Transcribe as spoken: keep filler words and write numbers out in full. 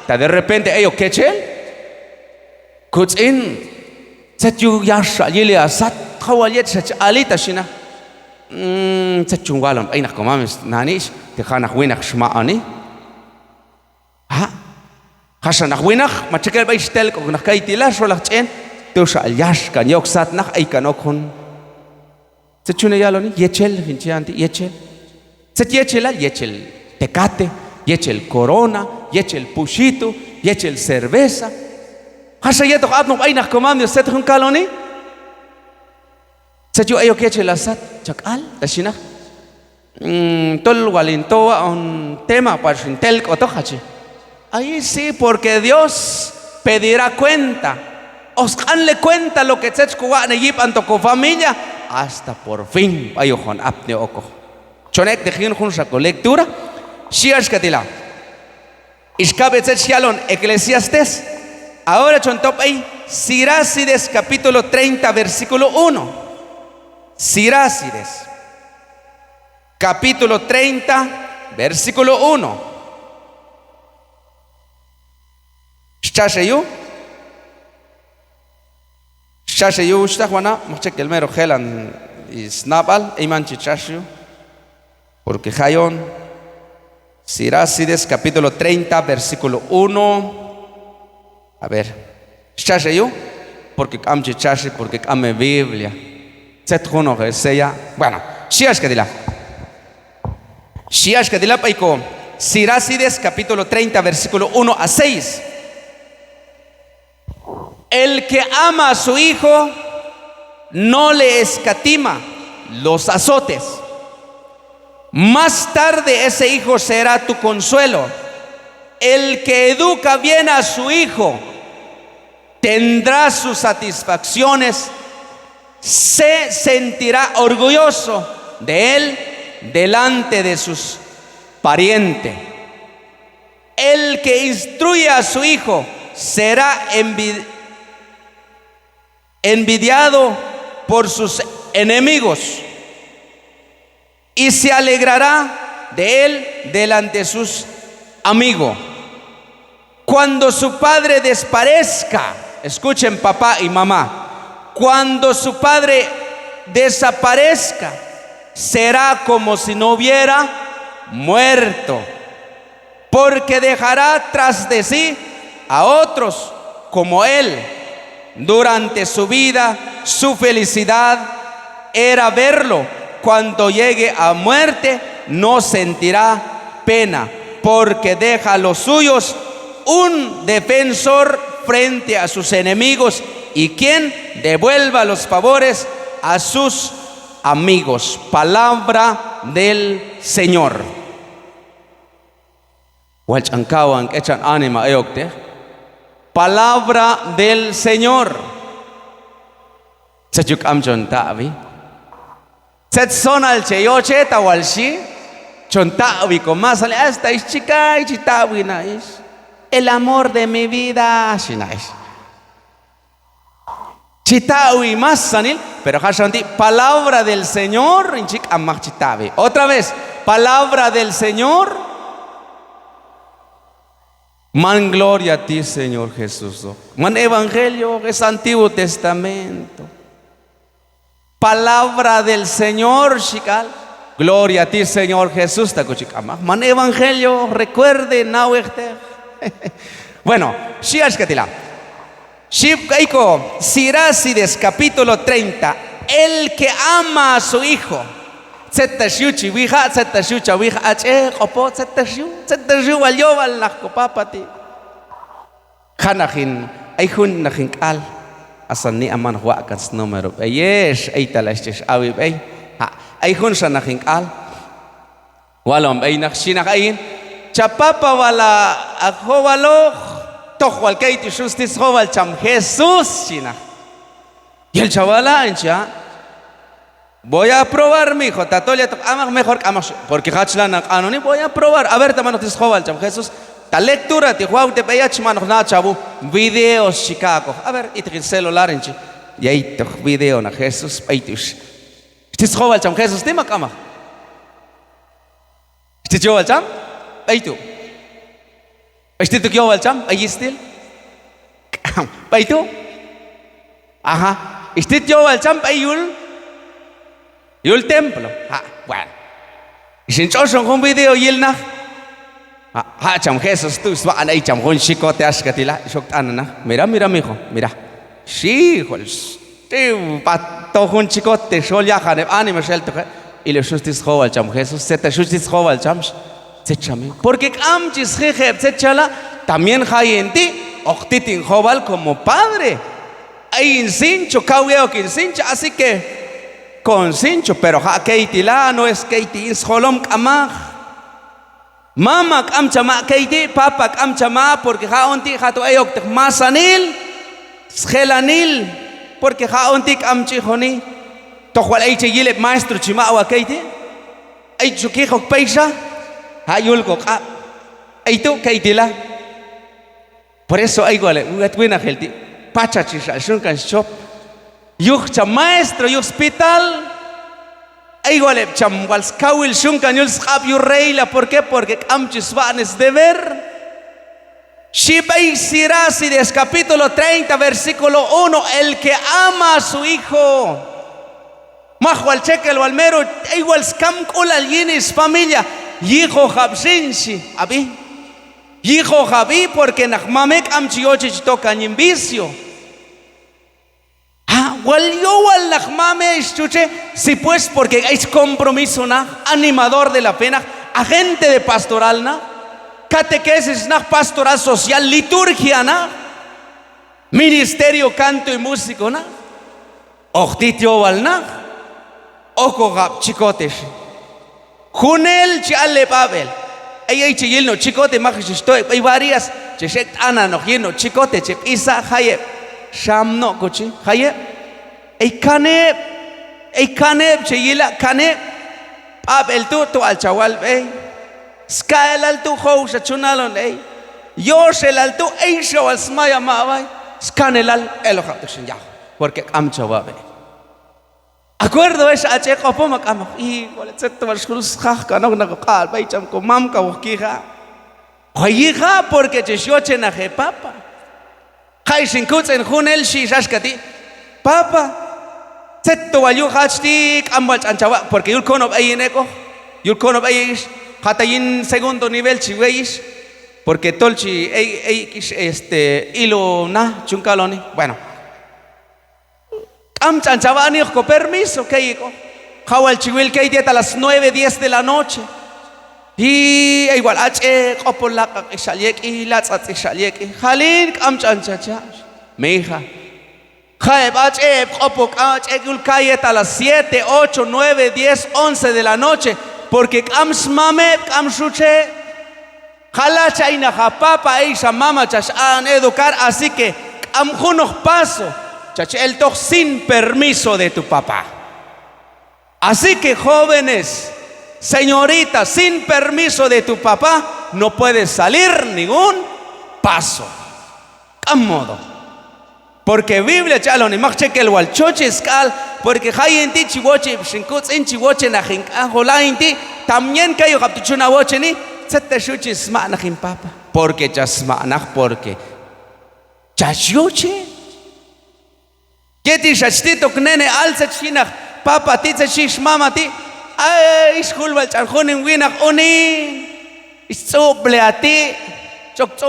Ta de repente ey ok yechel, kutz'in, tzet yuj yax xal yili ha sat, jaw wal yet xach ali, ta xhi naq. Mm, tzet chun walon b'ey naq komam, nani ix, ti ja naq winaq xmaq'oni. Ha? Jaxa naq winaq, ma txekel b'ey xtelk'ok naq kayti' la, xolaq ch'en, tu xal yax kan yok sat naq, ey kan ok jun. Tzet chun heyaloni, yechel, jin chi an ti', yechel. Tzet yechelal, yechel Tecate, yechel Corona, yechel Pushito, yechel cerveza. Jaxa yet hoq apnoq b'ey naq komam Dios, tzet jun kaloni. Tzet yuj ey ok yechel ha sat, cha k'al, ta xhi naq. Mm, tol wal hin to waq'on tema, pax hin telk'otoq, ha chi. Ahí sí, porque Dios pedirá cuenta. Hoq sq'anle cuenta lo que tzet xkowatx'nej yib'antoq kofamilia, hasta por fin b'ay hoqon apni okoq. Chon ek'teq yin junxa kolectura, xhi axka ti' la. Ix kab'e tzet xyalon Eclesiastés. Ahora chon to b'ey Sirácides capítulo treinta, versículo uno. Sirácides, capítulo treinta, versículo uno. Xchax heyuj. Xchax heyuj, wuxhtaq, wanab', mak txekel mero jelan snab'al, ey man chi txax yuj. Porque jayon, Sirácides capítulo treinta, versículo uno. A ver, xchax heyuj, porque k'am chi txaxi, porque k'am he Biblia. Tzet junoq he seya. Bueno, xhi axka ti' la. Xhi axka ti' la b'ey ko Sirácides capítulo treinta, versículo uno a seis. El que ama a su hijo no le escatima los azotes. Más tarde ese hijo será tu consuelo. El que educa bien a su hijo tendrá sus satisfacciones, se sentirá orgulloso de él delante de sus parientes. El que instruye a su hijo será envi-, envidiado por sus enemigos, y se alegrará de él delante sus amigos. Cuando su padre desaparezca, escuchen papá y mamá, cuando su padre desaparezca, será como si no hubiera muerto, porque dejará tras de sí a otros como él. Durante su vida, su felicidad era verlo. Cuando llegue a muerte, no sentirá pena, porque deja a los suyos un defensor frente a sus enemigos y quien devuelva los favores a sus amigos. Palabra del Señor. Wal ch'an kawan k'echan anima ey okteq. Palabra del Señor. Tzet yuj k'am chon taq'wi. Tzet sonal che yoche ta wal xhi. Chon taq'wi komasanil, hasta ix chi kay chi taq'wi na ix. El amor de mi vida, xhi na ix. Chi taq'wi masanil, pero jaxan ti' palabra del Señor, hin chi k'am mak chi taq'wi. Otra vez, palabra del Señor. Man gloria a ti, Señor Jesús. Man evangelio, es Antiguo Testamento. Palabra del Señor, xhi k'al. Gloria a ti, Señor Jesús, ta ko chi k'am mak. Man evangelio, recuerde, nawejteq. Bueno, xhi axka ti' la. Xhi b'ey ko Sirácides capítulo treinta, el que ama a su hijo. Tzet tax yuj chi wijaq, tzet tax yuj cha wijaq, ach'e, q'opo, tzet tax yuj, tzet tax yuj wal yowal naq ko papa ti'. Jan naq hin, ay jun naq hin k'al. Asan ni'an man hoq waq' kan snúmero b'ey ex, ay tala ex chex awi b'ey. Ha', ay junxa naq hin k'al. Walon b'ey naq, xhi naq ayin: Cha papa wal ha jowaloq, toj wal kaytu' xyun sti' sjowal cham Jesús, xhi naq. Yel cha wala', hin chi a'. Voy a probar, mijo, tatol yetoq k'amaq, mejor k'amaq, porque hach lanan q'anoni, voy a probar. A ver ta man hoq sti' sjowal cham Jesús. Ta lectura ti' hoq wawtej b'ey hach, man hoq na' cha wuj. Videos chi kaq'oq. A ver, iteq hin celular, hin chi. Yaytoq video naq Jesús, b'ey tu' ix. Sti' sjowal cham Jesús ti' ma k'amaq. Sti' sjowal cham, b'ey tu'. Ix tit ok yowal cham b'ay yistil. K'am, b'ay tu'. Aja. Ix tit yowal cham b'ay yul, yul templo. Ha', bueno. Ix hin tx'oxon jun video yil naq. Ha', ha' cham Jesús tu' swaq'an ey cham jun chicote axka ti' la, ix ok t'anan naq. Mira, mira, mijo, mira. Xi, jol, xi, b'at toj jun chicote xol yajan heb' anima xeltoq heb'. Ilab' xu tit sjowal cham Jesús, tzet xu tit sjowal cham, xi. Tzet cham, porque k'am chi sjij heb' tzet chala'. También hayin ti' hoq tit hin jowal como padre. Ay hin cincho, kaw ye ok hin cincho, así que con cincho, pero ha' key ti' la, no es key ti' yin sjolom, k'amaq. Mama, k'am cham ha' key ti', papa, k'am cham ha', porque ha' on ti' ha' tu' ay okteq masanil, sjelanil, porque ha' on ti' k'am chi joni. Toj wal ay che yil heb' maestro chi maq'wa key ti'. Ay chu kij ok peyxa, ha' yul koq'ab'. Ay tu' key ti' la. Por eso ay wal heb' wet winaqil ti' pachach ix xal xun kan xchop. Yuj cham maestro, yuj spital. Ay wal heb' cham wal skawil xun kan yul sq'ab' yul regla. ¿Por qué? Porque k'am chi swatx'nej sdeber. Xi b'ay Sirácides capítulo treinta, versículo uno: "El que ama a su hijo". Maj wal txekel wal mero ay wal skamk'ulal yin sfamilia, yijojab' xin, xi. Ab'i. Yijojab'i, porque naq mame k'am chi yoche chi tokan yin vicio. Ha' wal yowal naq mame, ix txutxe, sí pues, porque ay scompromiso naq, animador de la fe naq, agente de pastoral naq, catequesis naq, pastoral social, liturgia naq, ministerio canto y músico naq. Hoq tit yowal naq, okojab' chicote, xi. Junel chi allay b'ab'el. Ey, ey, che yil no' chicote, maj ix to ek' b'ay varias, chex ek' t'ananoq yin no' chicote, che b'isa, jayeb'. Xam no' kochi, jayeb'. Ey kaneb', ey kaneb', che yila' kaneb'. B'ab'el tu', tok'al cha wal b'ey. Ska'elal tu', jow xa chun alon ey. Yoxelal tu', ey xa wal smaya ma' b'ay. Skanelal, elojab' tu' xin yaj. Porque k'am cha wab'e. Acuerdo ex, ach'e q'opom, a k'amaq. Igual, tzet wal xjul sjaj kanoq naq koq'aq'al b'ay cham komam, kaw hoq yija'. Hoq yija', porque chex yoche naq hepapa. Jay xin kutz'in junel, xhi ix axka ti': Papa, tzet wal yuj hach ti', k'am wal ch'an cha waq', porque yul konob' ey hin ek'oq, yul konob' ey ix, hata yin segundo nivel chi wey ix, porque tol chi ey, ey ix, este, ilon na chun kaloni. Bueno. K'am ch'an cha wa'ni hoq ko permiso, key ek'oq. Ha' wal chi wil key ti' yet a las nueve, diez de la noche. Y ey wal ach'e q'opol, laq'aq'ix xal yek'i, latz'atz'ix xal yek'i. Halin, k'am ch'an cha cha'. Mija. Ha' heb' ach'e, heb' q'opol k'am ach'e ek' yul kay yet a las siete, ocho, nueve, diez, once de la noche, porque k'am smam heb', k'am stxutx heb'. Halach ay naq ha papa, ay xa mama chach aq'on educar, así que k'am junoq paso chach eltoq sin permiso de tu papá. Así que jóvenes, señoritas, sin permiso de tu papá no puedes salir ningún paso. K'am modo. Porque Biblia chi aloni, mak txekel wal choche sk'al, porque hayin ti' chi woche heb' xin kutz'in, chi woche naq hin k'ajol hayin ti', también kay ojab' tu' chun ha wocheni, tzet ex yuj chi smaq' naq hin papa. Porque chach smaq' naq, porque chach yoche. Yet ix hach tit ok neneal, tzet xhi naq papa ti', tzet xhi ix mama ti': Ay, ix jul wal ch'an jun hin winaq unin, ix tz'ub'le ha ti', ch'ok tz'ub'